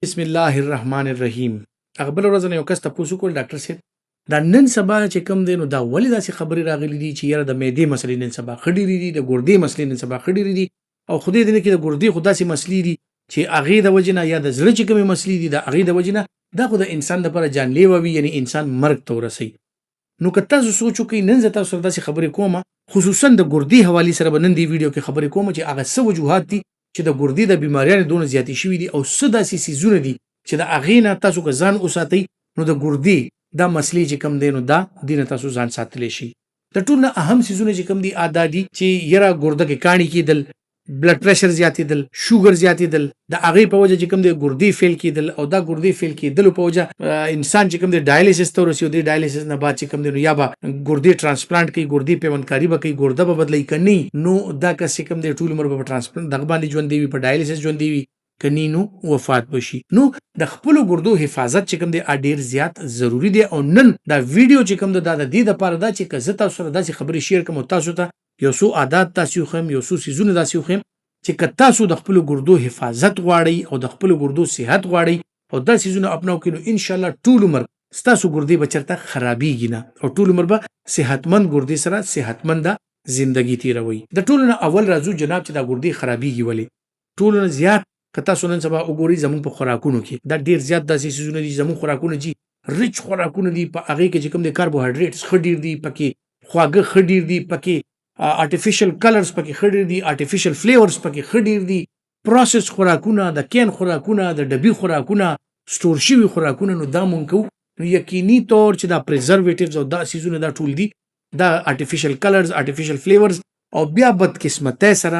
بسم الله الرحمن الرحیم. هغه بله ورځ نه یو کس تپوس وکړ، ډاکټر صاحب دا نن سبا چې کوم دی نو دا ولې داسې خبرې راغلي دي چې یاره د معدې مسلې نن سبا ښه ډېرې دي، د ګردې مسلې نن سبا ښه ډېرې دي، او خدای دې نه کړي د ګردې خو داسې مسلې دي چې هغې د وجې نه، یا د زړه چې کومې مسلې دي د هغې د وجې نه، دا خو د انسان دپاره جانلیوه وي، یعنې انسان مرګ ته ورسوي. نو که تاسو سوچ وکړئ، نن زه تاسو سره داسې خبرې کوم، خصوصا د ګردې حوالې سره به نن دې ویډیو کې خبرې کوم چې هغه څه وجوهات دي چې د ګردې د بیماریانې دونه زیاتې شوي دي، او څه داسې څیزونه دي چې د هغې نه تاسو که ځان وساتئ نو د ګردې دا مسلې چې کوم دی نو دا دې نه تاسو ځان ساتلی شئ. د ټولو نه اهم څیزونه چې کوم دي دا دي چې یره ګرده کې کاڼي کېدل، بلډ پریشر زیاتېدل، شوګر زیاتېدل، د هغې په وجه چې کوم دی ګردې فیل کېدل، او دا ګردې فیل کېدلو په وجه انسان چې کوم دی ډایلیسس ته ورسي، او دې ډایلیسس نه بعد چې کوم دی نو یا به ګردې ترانسپلانټ کوي، ګردې پیوندکاري به کوي، ګرده به بدلوي، که نه نو دا کس چې کوم دی ټول عمر به په ترانسپلانټ دغه باندې ژوندی وي، په ډایلیسس ژوندی وي، که نه نو وفات به شي. نو د خپلو ګردو حفاظت چې کوم دی ډېر زیات ضروري دی. او نن دا ویډیو چې کوم دی دا د دې دپاره ده چې که زه تاسو سره داسې خبرې شیر کړم او تاسو ته یو څو عادات داسې وښیم، یو څو څیزونه داسې وښیم چې که تاسو د خپلو ګردو حفاظت غواړئ او د خپلو ګردو صحت غواړئ او دا څیزونه اپناو کړئ نو انشاءالله ټول عمر ستاسو ګردې به چېرته خرابېږي نه، او ټول عمر به صحتمند ګردې سره صحتمنده زندګي تېروئ. د ټولو نه اول راځو جناب چې دا ګردې خرابېږي ولې؟ ټولو نه زیات که تاسو نن سبا وګورئ زموږ په خوراکونو کې دا ډېر زیات داسې څیزونه دي چې زموږ خوراکونه چې ریچ خوراکونه دي، په هغې کې چې کوم دی کاربوهایډریټس ښه ډېر دي، پکې خواږه ښه ډېر دي، پکې آرټیفیشل کلرز پکې ښه ډېر دي، آرټیفیشل فلیورز پکې ښه ډېر دي، پروسس خوراکونه، د کین خوراکونه، د ډبي خوراکونه، سټور شوي خوراکونه، نو دا مونږ کوو نو یقیني طور چې دا پریزرویټیوز او دا څیزونه دا ټول دي، دا آرټیفیشل کلرز، آرټیفیشل فلیورز، او بیا بدقسمتۍ سره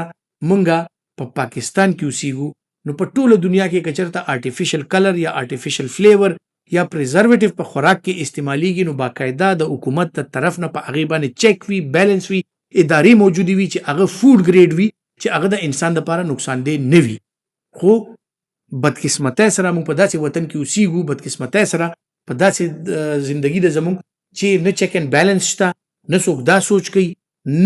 مونږ په پاکستان کې اوسیږو نو په ټوله دنیا کې که چېرته آرټیفیشل کلر یا آرټیفیشل فلیور یا پریزرویټیو په خوراک کې استعمالیږي نو باقاعده د حکومت د طرف نه په هغې باندې چیک وي، بیلنس وي، ادارې موجودې وي چې هغه فوډ ګریډ وي چې هغه د انسان دپاره نقصانده نه وي. خو بدقسمتۍ سره موږ په داسې وطن کې اوسیږو، بدقسمتۍ سره په داسې زندګي ده زموږ چې نه چیک اینډ بیلنس شته، نه څوک دا سوچ کوي،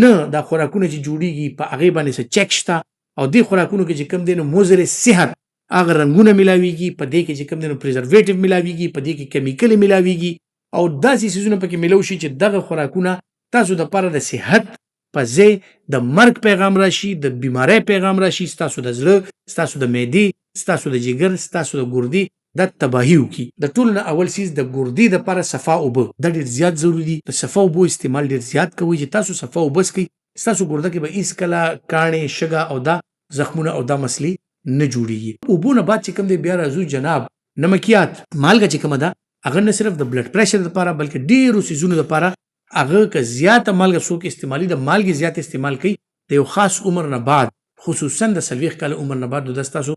نه دا خوراکونه چې جوړیږي په هغې باندې څه چیک شته، او دې خوراکونو کې چې کوم دی نو مضر صحت هغه رنګونه ملاویږي، په دې کې چې کوم دی نو پریزرویټیو ملاویږي، په دې کې کیمیکلې ملاویږي، او داسې څیزونه پکې ملاو شي چې دغه خوراکونه تاسو دپاره د صحت په ځای د مرګ پیغام راشي، د بیمارۍ پیغام راشي، ستاسو د زړه، ستاسو د معدې، ستاسو د جګر، ستاسو د ګردې دا تباهي وکړي. د ټولو نه اول څیز د ګردې دپاره صفا اوبه دا ډېر زیات ضروري دي. د صفا اوبو استعمال ډېر زیات کوئ چې تاسو صفا اوبه څښئ، ستاسو ګرده کې به هیڅکله کاڼې، شګه او دا زخمونه او دا مسلې نه جوړیږي. اوبو نه بعد چې کوم دی بیا راځو جناب نمکیات. مالګه چې کومه ده هغه نه صرف د بلډ پریشر دپاره بلکې ډېرو څیزونو دپاره هغه که زیاته مالګه څوک استعمالي، د مالګې زیات استعمال کوي د یو خاص عمر نه بعد، خصوصا د 40 کاله عمر نه بعد، نو دا ستاسو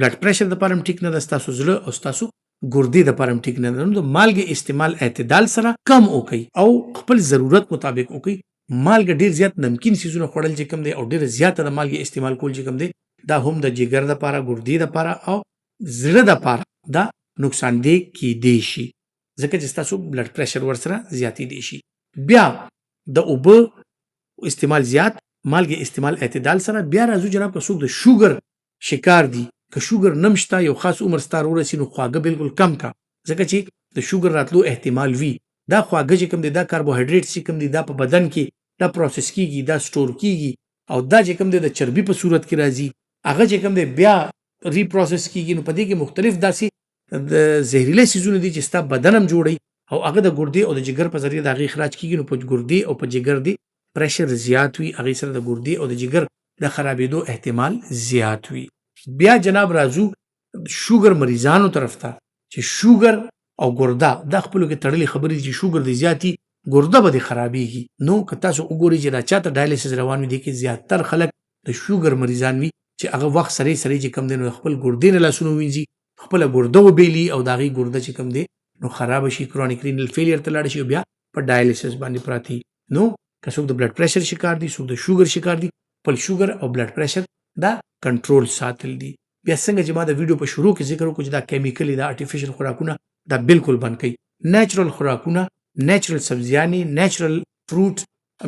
بلډ پریشر دپاره هم ټیک نه ده، ستاسو زړه او ستاسو ګردې دپاره هم ټیک نه ده. نو د مالګې استعمال اعتدال سره کم وکړئ او خپل ضرورت مطابق وکړئ. مالګه ډېر زیات نمکین څیزونه خوړل چې کوم دی او ډېره زیاته د مالګې استعمال کول چې کوم دی دا هم د جګر دپاره، ګردې دپاره او زړه دپاره دا نقصانده کیدی شي، ځکه چې ستاسو بلډ پریشر ورسره زیاتېدی شي. بیا د اوبه استعمال زیات، مالګې استعمال اعتدال سره. بیا راځو جناب که څوک د شوګر شکار دي، که شوګر نم شته یو خاص عمر ستا ورسي نو خواږه بالکل کم کا، ځکه چې د شوګر راتلو احتمال وي. دا خواږه چې کوم دی، دا کاربوهایډریټس چې کوم دی، دا په بدن کې دا پروسس کیږي، دا سټور کیږي، او دا چې کوم دی د چربي په صورت کې راځي، هغه چې کوم دی بیا ری پروسس کیږي. نو په دې کې مختلف داسې د زهريله څیزونه دي چې ستا بدن هم جوړوي او هغه د ګردې او د جګر په ذریعه د هغې اخراج کیږي. نو په ګردې او په جګر دې پریشر زیات وي، هغې سره د ګردې او د جګر د خرابېدو احتمال زیات وي. بیا جناب راځو شوګر مریضانو طرف ته چې شوګر او ګرده دا خپلو کې تړلې خبرې دي چې شوګر دې زیاتي ګرده به دې خرابېږي. نو که تاسو وګورئ چې دا چاته ډایلیسس روان وي، دې کې زیاتر خلک د شوګر مریضان وي چې هغه وخت سرې سرې چې کوم دی نو خپل ګردې نه لاسونه ووینځي، خپله ګرده وبېلي او د هغې ګرده چې کوم دی نو خرابه شي، کرونیک رینل فیلیر ته لاړه شي او بیا په ډایلیسس باندې پراته وي. نو که څوک د بلډ پریشر شکار دي، څوک د شوګر شکار دي، خپل شوګر او بلډ پریشر دا کنټرول ساتل دي. بیا څنګه چې ما د ویډیو په شروع کې ذکر وکړو چې دا کیمیکلي، دا آرټیفیشل خوراکونه دا بالکل بند کړئ. نیچرل خوراکونه، نیچرل سبزیانې، نیچرل فروټ،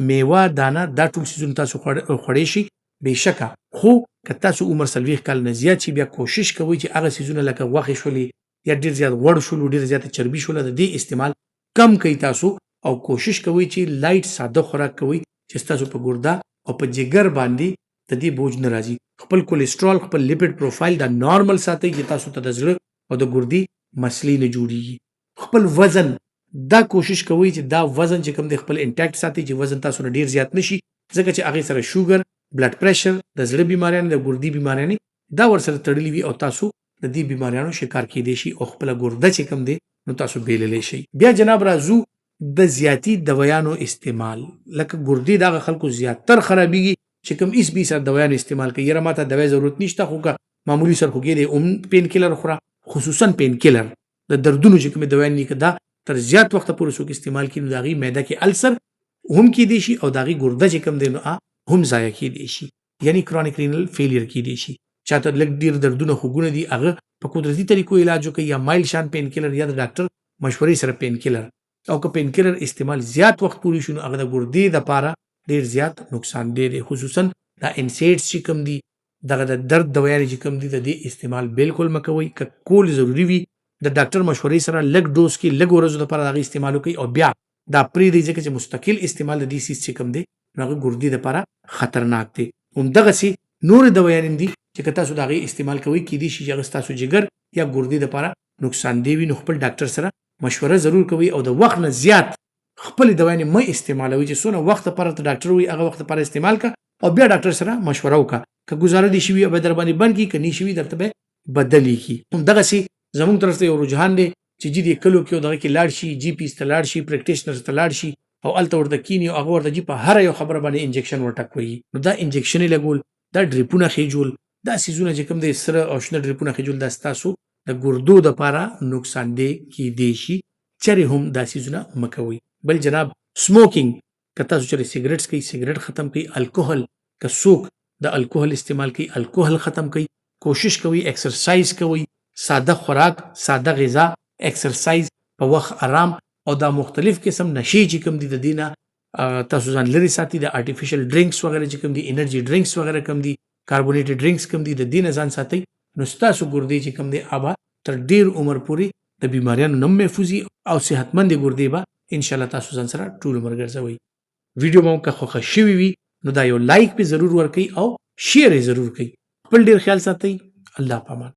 میوه، دانه، دا ټول څیزونه تاسو خوړی شئ. بېشکه خو که تاسو عمر 40 کال نه زیات شي، بیا کوشش کوئ چې هغه څیزونه لکه غوښې شولې یا ډېر زیات غوړ شولو، ډېره زیاته چربي شوله، د دې استعمال کم کړئ تاسو، او کوشش کوئ چې لایټ ساده خوراک کوئ چې ستاسو په ګرده او په جګر باندې د دې بوج نه راځي. خپل کولیسټرول، خپل لیپیډ پروفایل دا نارمل ساتئ چې تاسو ته د زړه او د ګردې مسلې نه جوړیږي. خپل وزن دا کوشش کوئ چې دا وزن چې کوم دی خپل انټیکټ ساتئ چې وزن تاسو نه ډیر زیات نشي، ځکه چې هغې سره شوګر، بلډ پریشر، د زړه بیماریانې، د ګردې بیماریانې دا ورسره تړلي وي او تاسو د دې بیماریانو شکار کیدی شي او خپله ګرده چې کوم دی نو تاسو بیللی شئ. بیا جناب راځو د زیاتی دویانو استعمال، لکه ګردې د هغه خلکو زیاتر خرابیږي چې کوم ایس بي سره دویانو استعمال کوي. یاره ماته دوی ضرورت نشته، خو که معمولی سرخوږی دی هم پین کیلر خوره، خصوصا پین کیلر د دردونو چې کومې دویانې دي که دا تر زیات وخته پورې څوک استعمال کړي نو د هغې معده کې السر هم کیدی شي او د هغې ګرده چې کوم دی نو هم ضایع کیدی شي، یعنی کرونیک رینل فیلیر کیدی شي. چاته لږ ډیر دردونه خوږونه دي هغه په قدرتي طریقو علاج وکړي، یا مایل شان پین کیلر یا د ډاکټر مشورې سره پین کیلر، او که پین کیلر استعمال زیات وخت پورې شي نو هغه د ګردې دپاره ډیر زیات نقصان دی دی، خصوصا دا انسیډز چې کوم دي، دغه د درد دویانې چې کوم دي د دې استعمال بالکل مه کوئ. که کول ضروري وي د ډاکټر مشورې سره لږ ډوز کې لږ ورځو دپاره د هغې استعمال وکړئ او بیا دا پرېږدئ، ځکه چې مستقل استعمال د دې څیز چې کوم دی نو هغه ګردې دپاره خطرناک دی. همدغسې نورې دویانې هم دي چې که تاسو د هغې استعمال کوئ کیدای شي چې هغه ستاسو جګر یا ګردې دپاره نقصان دی وي، نو خپل ډاکټر سره مشوره ضرور کوئ او د وخت نه زیات خپلې دویانې مه استعمالوئ، چې څونه وخت لپاره ته ډاکټر وایي هغه وخت لپاره استعمال کړه او بیا ډاکټر سره مشوره وکړه، که ګزاره دې شوي به در باندې بند کړي، که نه شوي درته به بدلې کړي. همدغسې زموږ طرف ته یو رجحان دی چې جی دې کلو کې او دغه کې لاړ شي، جی پیز ته لاړ شي، پریکټیشنرز ته لاړ شي او هلته ورته کینی او هغه ورته جی په هره یو خبره باندې انجکشن ورټک وهي. نو دا انجکشن یې لګول، دا ډریپونه خېجول، دا څیزونه چې کوم دی سره او شنه ډریپونه خېجول، دا ستاسو د ګردو دپاره نقصان دی کیدی شي، چرې هم دا څیزونه مه کوئ. بل جناب سموکینګ، که تاسو چرې سګرټ څکئ سګرټ ختم کړئ. الکوهل، که څوک د الکوهل استعمال کوي الکوهل ختم کړئ. کوشش کوئ اکسرسایز کوئ، ساده خوراک، ساده غذا، اکسرسایز، په وخت آرام، او دا مختلف قسم نشې چې کوم دي د دې نه تاسو ځان لرې ساتئ. د آرټیفیشل ډرینکس وغیره چې کوم دي، انرژي ډرینکس وغیره کوم دي، کاربونیټډ ډرینکس کوم دي، د دې نه ځان ساتئ. نو ستاسو ګردې چې کوم دی هغه تر ډېر عمر پورې د بیماریانو نه محفوظ او صحتمندې ګردې به انشاءالله تاسو ځان سره ټول عمر ګرځوئ. ویډیو مو که خوښه شوې وي نو دا یو لایک پې ضرور ورکړئ او شیر یې ضرور کړئ. خپل ډېر خیال ساتئ. الله پامان.